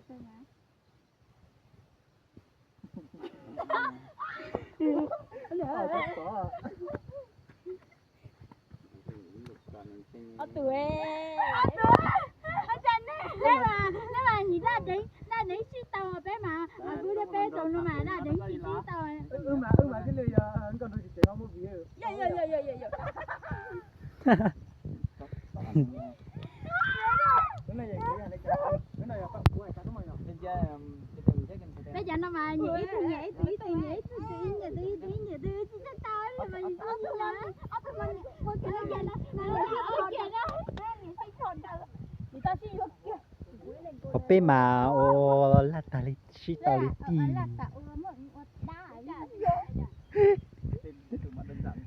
Ob tug, nej mas, nej mas yim daj deev, daj deev sib tau peb mas, kuv thiab peb tau no mas daj deev tsis sib tau. Wb mas, wb mas thiaj li yog nkauj nraug tsis tseem ob movie. Peb cov no mas nyiam ib tug nyiam ib tug, ib tug nyiam ib tug, ib tug nyiam ib tug, tsis tau tau li mas yus tsis nyiam. Ua peb mas ua laj tag li sib tau li tij.